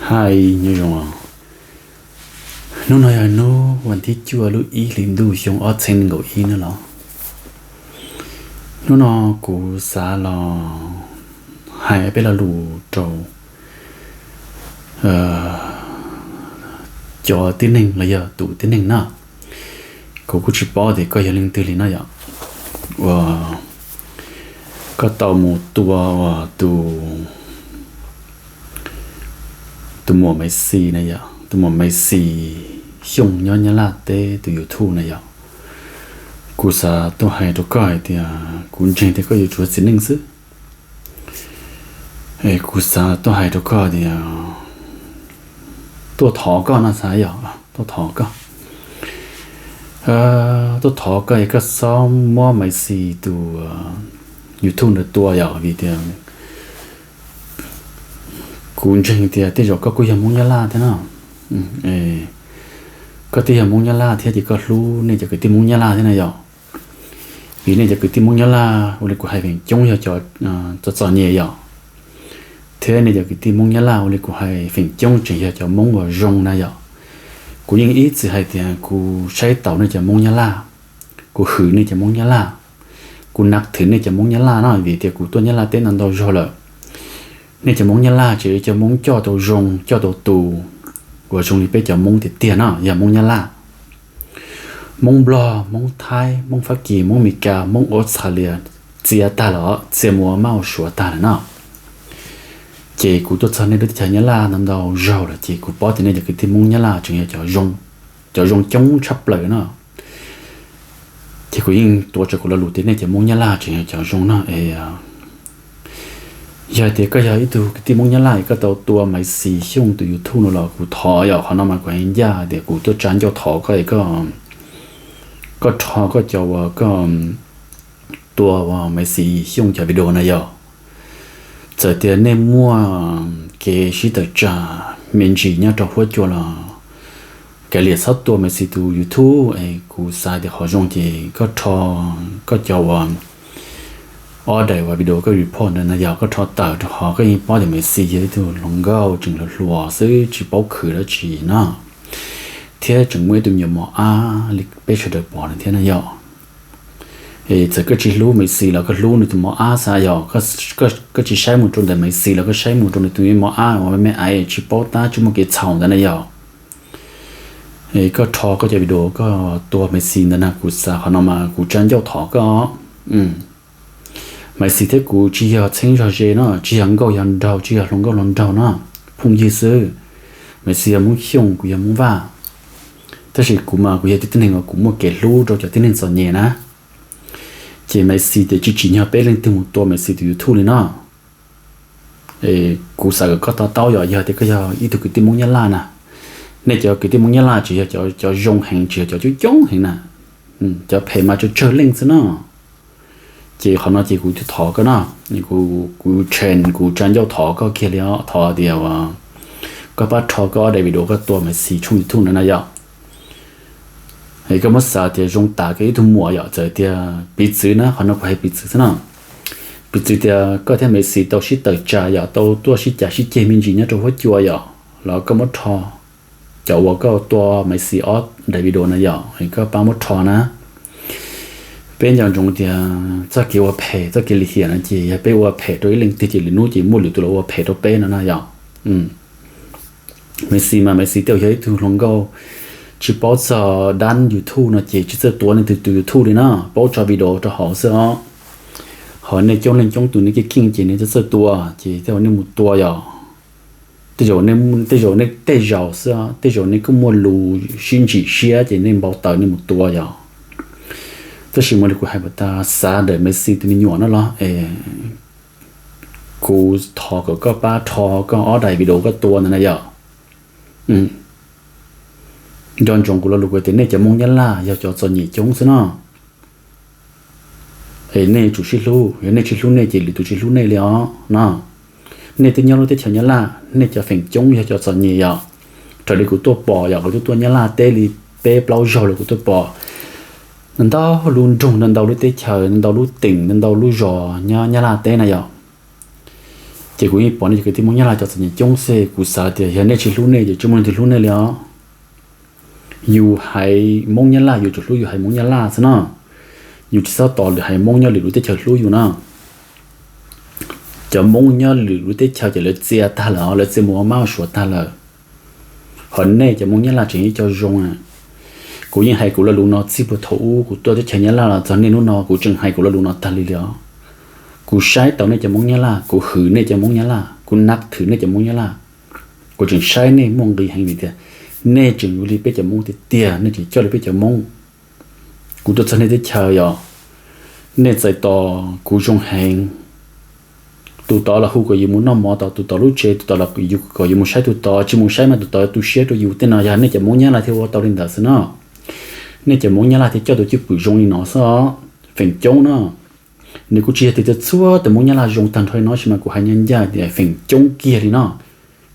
Hais nyob zoo, hnub no yog hnub vas thib cuaj lub ib hlis ntuj xyoo ob txhiab nees nkaum ib no los. Hnub no kuv xav los hais peb lo lus rau cov tib neeg los yog tus tib neeg no. Kuv kuj tsis paub tias koj yog leej twg li no yom, uas koj tau mus tua uas tus tus muam Maiv Xis na yom, tus muam Maiv Xis Xyooj nyob Nyab Laj teb tus YouTube na yom. Kuv xav tuaj hais rau koj hais tias kuv ntseeg tias koj yuav tshuav txiv neej xwb. Kuv xav tuaj hais rau koj tias, tuaj thov koj no xav yog tuaj thov koj, tuaj thov koj es koj txhob muab Maiv Xis tus YouTube ntawd tua yom, vim tias kuv ntseeg tias tej zaum koj kuj yog Hmoob Nyab Laj thiab no. Koj twb yog Hmoob Nyab Laj thiab ces koj hlub nej cov kwv tij Hmoob Nyab Laj thiab na yom. Vim nej cov kwv tij Hmoob Nyab Laj ua li kuv hais feem coob yog cov txom nyem yom, thiab nej cov kwv tij Hmoob Nyab Laj ua li kuv hais feem coob tseem yog cov Hmoob uas zoo na yom. Kuv yeej ib txwm hais tias kuv saib taus nej cov Hmoob Nyab Laj, kuv hwm nej cov Hmoob Nyab Laj, kuv na thwm nej cov Hmoob Nyab Laj no vim tias kuv tuaj Nyab Laj teb ntau ntau zaug lawm. Nej cov Hmoob Nyab Laj tseem yog cov Hmoob coj tau zoo coj tau tus uas zoo li peb cov Hmoob tiag tiag no yog Hmoob Nyab Laj. Hmoob Nplog, Hmoob Thaib, Hmoob Fab Kis, Hmoob Amelikas, Hmoob Australia txia tag lawm, txia mus ua mab ua suav tag lawm no. Ces kuv tuaj txog nej lub teb chaws Nyab Laj ntau ntau zaug lawm ces kuv paub tias nej cov kwv tij Hmoob Nyab Laj tseem yog cov zoo coob tshaj plaws no. Ces kuv yeej tuav tseg kuv lo lus tias nej cov Hmoob Nyab Laj tseem yog cov zoo no es yog tias koj yog ib tug kwv tij Hmoob Nyab Laj es koj tau tua Maiv Xis Xyooj tus YouTube no los kuv thov yom, qhov no mas kuv hais ncaj tias kuv tuaj tsa ncauj thov koj es koj rho koj cov uas koj tua uas Maiv Xis Xyooj cov video na yom. Txawm tias nej muaj kev sib tawm tsam me ntsis nyob rau huab cua los kav liam txhob tua Maiv Xis tus YouTube es kuv xav tias qhov zoo ces koj rho koj cov uas ob daim uas video koj report ntawd na yog koj rho tawm rau qhov koj yeej paub tias Maiv Xis yog ib tug hluas nkauj tseem hluas hluas xwb tsis paub khwv dab tsi no, thiab tseem muaj ib tug me nyuam mos ab li peb sawv daws pom no thiab na yom. Es txawm koj tsis hlub Maiv Xis los koj hlub nws tus mos ab xav yog, koj tsis saib mus rau ntawm Maiv Xis los koj saib mus rau nws tus me mos ab uas me me aiv tsis paub tab tsis muaj kev txhaum ntawd na yom. Es koj rho koj cov video koj tua Maiv Xis ntawd na kuv xav qhov no mas kuv tsa ncauj thov koj. Maiv Xis thiab kuv tsis yog txheeb zog ze no, tsis yog nkauj yog nraug, tsis yog hluas nkauj hluas nraug no, phooj ywg xwb. Maiv Xis yog Hmoob Xyooj, kuv yog Hmoob Vaj, tab sis kuv mas kuv yog tus tib neeg uas kuv muaj kev hlub rau cov tib neeg txom nyem na. Ces Maiv Xis tias tsis tsim nyog peb leej twg mus tua Maiv Xis tus YouTube li no. Kuv xav kom koj to taub yom, yog tias koj yog ib tug kwv tij Hmoob Nyab Laj na, nej cov kwv tij Hmoob Nyab Laj tseem yog cov zoo heev, tseem yog cov coob coob heev na, cov phem mas tsawg tsawg leej xwb no. Ces qhov no ces kuv thiaj thov koj no, kuv tseem kuv tsa ncauj thov koj kiag li os, thov tias koj pab rho koj ob daim video koj tua Maiv Xis tshooj YouTube no na yom. Es koj muab xav tias zoo tas koj ib tug muam yom, txawm tias piv txwv na, qhov no kuv hais piv txwv xwb no. Piv txwv tias koj thiab Maiv Xis tau sib tawm tsam yom, tau tuaj sib cav sib ceg me ntsis nyob rau huab cua yom, los koj muab rho cov uas koj tua Maiv Xis ob daim video na yom, es koj pab muab rho na. Peb nco ntsoov tias txoj kev ua phem, toj kev lim hiam no ces yog peb ua phem rau ib leej twg ces lwm hnub ces muaj lwm tus los ua phem rau peb no na yom. Maiv Xis mas Maiv Xis tej zaum yog ib tug hluas nkauj tsis paub txog dab YouTube no ces tsis txawj tua leej twg tus YouTube li na, paub tso video rau hauv xwb os. Ho nej coob leej coob tus nej keej keej ces nej txawj txawj tua ces tej zaum nej mus tua yom. Tej zaum, tej zaum nej tej zaum xwb, tej zaum nej kuj muaj lus sib ntsim siab ces nej npau taws nej mus tua yom. Tab sis mas li kuv hais pas tas xav ntawm Maiv Xis tus me nyuam no los es kuv thov kom koj pab rho koj ob daim video koj tua ntawd na yom. Nco ntsoov kuv lo lus kuv tias nej cov Hmoob Nyab Laj yog cov txom nyem coob xwb no. Es nej tsum sib hlub, yog nej tsis hlub nej ces lwm tus tsis hlub nej li os no. Nej twb nyob lub teb chaws Nyab Laj, nej cov feem coob yog cov txom nyem yom. Raws li kuv tuaj pom yom, kuv twb tuaj Nyab Laj teb li peb plaub zaug lawm kuv tuaj pom ntau lub nroog, ntau lub teb chaws, ntau lub teem, ntau lub zos nyob Nyab Laj teb na yom. Ces kuv yeej pom nej cov kwv tij Hmoob Nyab Laj cov txom nyem coob xwb, kuv xav tias yog nej tsis hlub nej ces tsis muaj leej twg hlub nej li os. Yus haiv Hmoob Nyab Laj yus tsuas hlub yus haiv Hmoob Nyab Laj xwb no. Yus tsis txhob tos lwm haiv Hmoob nyob lwm lub teb chaws hlub yus no. Cov Hmoob nyob lwm lub teb chaws ces lawv txia tag lawm, lawv txia mus ua mab ua suav tag lawm. Ho nej cov Hmoob Nyab Laj tseem ib co zoo. Kuv yeej hais kuv lo lus no txij puag thaum ub kuv tuaj teb chaws Nyab Laj los txog niaj hnub no kuv tseem hais kuv lo lus no tag li li os. Kuv saib tau nej cov Hmoob Nyab Laj, kuv hwm nej cov Hmoob Nyab Laj, kuv nab thwm nej cov Hmoob Nyab Laj. Kuv tseem saib nej muaj nqis heev vim tias nej tseem yuav li peb cov Hmoob tiag tiag, nej tseem coj li peb cov Hmoob. Kuv tuaj txog nej teb chaws yog nej txais tos kuv zoo heev. Tus tod los hu kom yus mus noj mov tom tus tod lub tsev, tus tod los kom yus mus saib tus tod, tsis mus saib mas tus tod tu siab rau yus. Tej no yog nej cov Hmoob Nyab Laj thiaj ua tau li ntawd xwb no. Nej cov Hmoob Nyab Laj thiaj coj tus cwj pwm zoo li no xwb. Feem coob no, nws kuj tsis yog tias txhua tus Hmoob Nyab Laj zoo tag nrho li no, tab sis mas kuv hais ncaj ncaj tias feem coob kiag li no.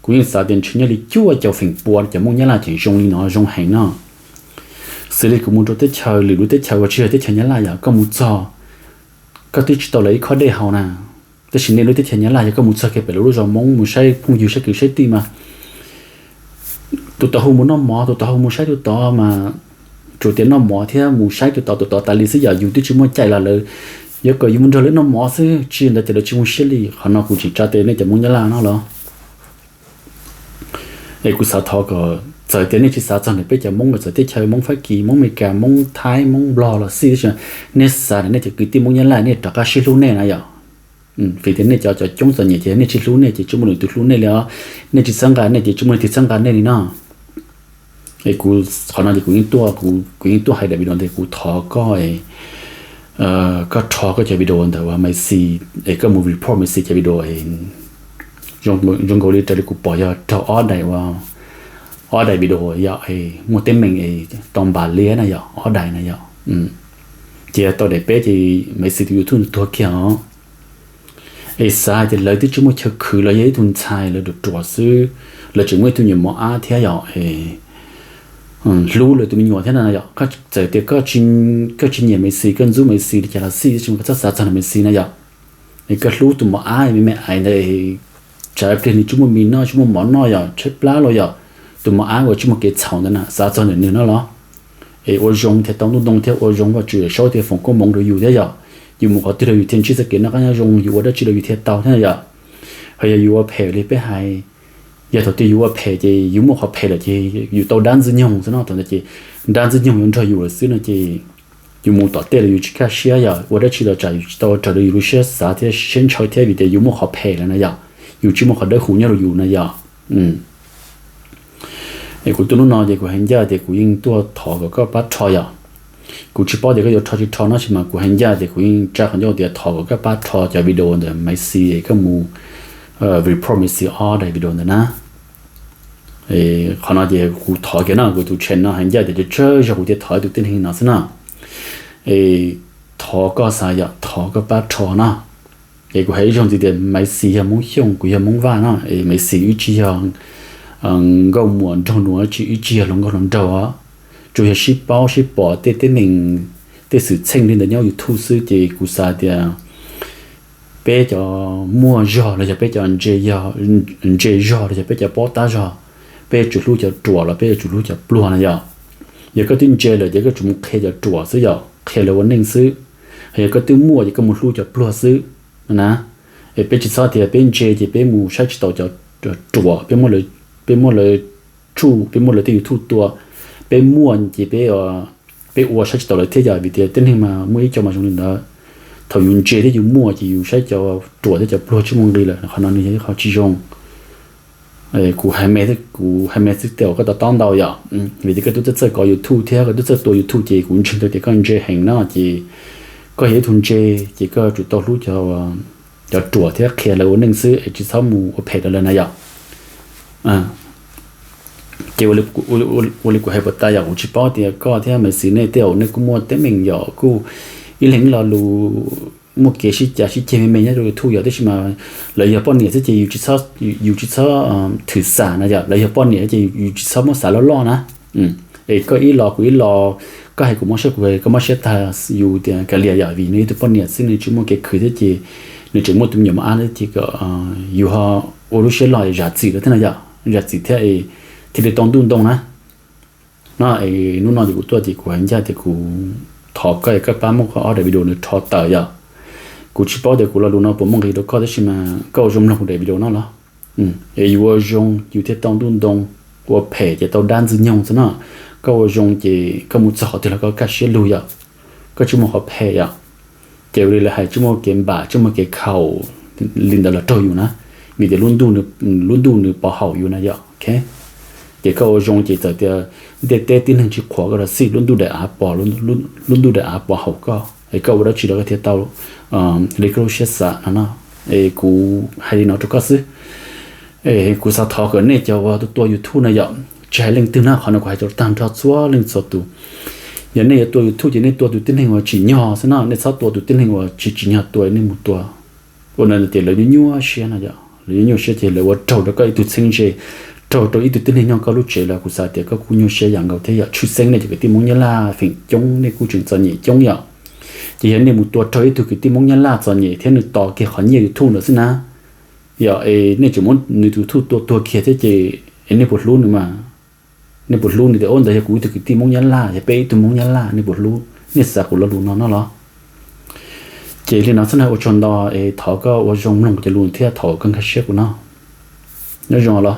Kuv yeej xav tias ntshe nyob li cuaj caum feem pua cov Hmoob Nyab Laj tseem zoo li no, zoo heev no. Xws li kuv mus rau teb chaws, lwm lub teb chaws uas tsis yog teb chaws Nyab Laj yom, koj mus txog koj twb tsis tau lawv ib khob dej haus na. Tab sis nej lub teb chaws Nyab Laj yog koj mus txog kiag pem lawv lub zos Hmoob mus saib phooj ywg saib kwv saib tij mas tus tod hu mus noj mov, tus tod hu mus saib tus tod mas tsuas tias noj mov thiab mus saib tus tod tus tod tas li xwb yom, yus twb tsis muaj caij los lawv yuav kom yus mus nrog lawv noj mov xwb, tsis li ntawd ces lawv tsis muaj siab li. Qhov no kuv tseem tsa tes nej cov Hmoob Nyab Laj no los. Es kuv xav thov kom txawm tias nej tsis xav txog ntawm peb cov Hmoob, txawm teb chaws Hmoob Fab Kis, Hmoob Amelikas, Hmoob Thaib, Hmoob Nplog los xij, tab sis nej xav tias nej cov kwv tij Hmoob Nyab Laj nej rov qab sib hlub nej na yom. Vim tias nej cov cov coob txom nyem ces nej tsis hlub nej ces tsis muaj leej twg hlub nej li os. Nej tsis txhawb nqa nej ces tsis muaj leej twg txhawb nqa nej li no. Es kuv qhov no ces kuv yeej tuaj, kuv yeej tuaj hais daim video ntawd, kuv thov koj, koj rho koj cov video ntawm uas Maiv Xis es koj mus report Maiv Xis cov video zoo nkaus li raws li kuv pom yog raug ob daim, ob daim video yom, muaj teeb meem tau npam liab na yom, ob daim na yom. Ces tau daim peb ces Maiv Xis tus YouTube tuag kiag os. Es xav hais tias lawv twb tsis muaj chaw khwv, lawv yog ib tug ntxhais, lawv ruam ruam xwb, lawv tseem muaj ib tug nyuam mos ab thiab yom. Hlub lawv tus me nyuam thiab na yom. Koj txawm tias koj tsis nyiam Maiv Xis, koj ntxub Maiv Xis li cas los xij, tab sis koj txhob xav txog Maiv Xis na yom. Es koj hlub tus mos ab me me ais ntawd, tsam pliag nws tsis muaj mis noj tsis muaj mov noj yom, tshaib plab los yom, tus mos ab uas tsis muaj kev txhaum ntawd na, xav txog ntawm nws no los. Es ua zoo thiaj tau ntuj ntoo thiab ua zoo Vajtswv Yawm Saub thiaj foom koob hmoov rau yus thiab yom. Yus mus qhov twg los yus thiaj ntsib txoj kev noj qab nyob zoo, yus ua dab tsi los yus thiaj tau thiab yom. Ho yog yus ua phem li peb hais, yog thaum twg yus ua phem ces yus muaj qhov phem lawm ces yus tau dab Ntxwg Nyoog xwb no, thaum ntawd ces dab Ntxwg Nyoog yuav nrog yus lawm xwb no ces yus mus tom tej los yus tsis kaj siab yom, ua dab tsi los tsam yus tsis tau raws li yus lub siab xav thiab siab ntshaw thiab vim tias yus muaj qhov phem lawm na yom, yus tsis muaj qhov dawb huv nyob rau yus na yom. Es kuv tuaj hnub no ces kuv hais ncaj tias kuv yeej tuaj thov kom koj pab rho yom. Kuv tsis paub tias koj yuav rho tsis rho no, tab sis mas kuv hais ncaj tias kuv yeej tsa qhov ncauj tias thov kom koj pab rho cov video ntawm Maiv Xis es koj mus report Maiv Xis ob daim video ntawd na. Qhov no ces kuv thov kiag no, kuv tus channel no hais ncaj tias tsawg tsawg zaug kuv thiaj thov ib tug tib neeg no xwb na. Es thov koj xav yom, thov koj pab rho no. Es kuv hais ib zaug ntxiv tias Maiv Xis yog Hmoob Xyooj, kuv yog Hmoob Vaj no, es Maiv Xis wb tsis yog nkauj muam nraug nus, tsis, wb tsis yog hluas nkauj hluas nraug os. Tsuas yog sib paub sib pom tej teeb meem, tej xwm txheej li ntawd nyob YouTube xwb ces kuv xav tias peb cov muaj zog los yog peb cov ntse zog los yog peb cov paub tab zog, peb yuav tsum hlub cov ruam los peb yuav tsum hlub cov pluag na yom. Yog koj twb ntse lawm ces koj tsum mus qhia cov ruam xwb yom, qhia lawv ua neej xwb. Yog koj twb muaj ces koj mus hlub cov pluag xwb na. Es peb tsis txhob tias peb ntse ces peb mus saib tsis taus cov ruam, peb muab lawv tshuj, peb muab lawv tej YouTube tua, peb muaj ces peb, peb ua saib tsis taus lawv thiab yom, vim tias tib neeg mas muaj ib co mas zoo li ntawd. Thaum yus ntse thiab yus muaj ces yus saib cov ruam thiab cov pluag tsis muaj nqis lawm, qhov no nws yog ib qho tsis zoo. Kuv hais me, kuv hais me xwb tej uas koj to taub ntau yom, vim tias koj twb txawj txawj kov YouTube thiab koj twb txawj tua YouTube ces kuv ntseeg tau tias koj ntse heev no ces koj yog ib tug ntse ces koj tsum tau hlub cov ruam thiab qhia lawv ua neej xwb es tsis txhob mus ua phem rau lawv na yom. Ces ua li kuv hais puas tas yom, kuv tsis paub tias koj thiab Maiv Xis nej tej zaum nej kuj muaj teeb meem yom, kuj ib leeg ib lo lus muaj kev sib cav sib ceg me me nyob rau YouTube yom, tab sis mas lawv yog poj niam xwb ces yus tsis txhob thwm xam na yom, lawv yog poj niam ces yus tsis txhob muab xav loj loj na. Es koj ib lo kuv ib lo, koj hais kuv mob siab kuv hais koj mob siab tag yus tias kav liam yom, vim nws ib tug poj niam xwb nws tsis muaj kev khwv thiab ces nws tseem muaj tus me nyuam mos ab thiab ces kom yus ho ua lub siab loj zam txim rau thiab no yom, zam txim thiab thiaj li tau ntuj ntoo na. No es hnub no ces kuv tuaj ces kuv hais ncaj tias kuv thov koj es koj pab muab qhov ob daim video no rho tawm yom. Kuv tsis paub tias kuv lo lus no puas muaj nqis rau koj tab sis mas koj ua zoo mloog kuv daim video no los. Es yus ua zoo yus thiaj tau ntuj ntoo, ua phem ces tau dab ntxwg nyoog xwb no. Koj ua zoo ces koj mus txog qhov twg los koj kaj siab lug yom, koj tsis muaj qhov phem yom. Ces ua li lawv hais tsis muaj kev npam tsis muaj kev khaum li ntawd los raug yus na, vim tias lub ntuj nws pov haum yus na yom. Ces koj ua zoo ces txawm tias ntiaj teb tib neeg tsis qhuas koj los xij, lub ntuj daim av pov, lub ntuj daim av pov haum koj es koj ua dab tsi los koj thiaj tau li koj lub siab xav no no. Es kuv hais li no rau koj xwb. Kuv xav thov kom nej cov uas tua YouTube no yom, tsis hais leej twg na, qhov no kuv hais rau tag nrho txhua leej txhua tus, yog nej yuav tua YouTube ces nej tua tus tib neeg uas tsim nyog xwb no, nej txhob tua tus tib neeg uas tsis tsim nyog tua nej mus tua. Ua no tias lawv nyuaj nyuaj siab no yom, lawv nyuaj nyuaj siab ces lawv ua raug rau koj ib tug txheeb ze, raug rau ib tug tib neeg nyob koj lub tsev los kuv xav tias koj kuj nyuaj siab yam nkaus thiab yom. Tshwj xeeb nej cov kwv tij Hmoob Nyab Laj feem coob nej kuj tseem txom nyem coob yom. Ces yog nej mus tua raug ib tug kwv tij Hmoob Nyab Laj txom nyem thiab nws tos kiag qhov nyiaj YouTube ntawd xwb na, yog es nej tseem muab nws tus YouTube tua tuag kiag thiab ces es nej puas hlub nws mas? Nej puas hlub nws tias ub ntawd yog kuv ib tug kwv tij Hmoob Nyab Laj, yog peb ib tug Hmoob Nyab Laj, nej puas hlub? Nej xav kuv lo lus no no los? Ces li no xwb na, ua tsaug ntau es thov koj ua zoo mloog kuv cov lus thiab thaum koj nkag siab kuv no. Nyob zoo los.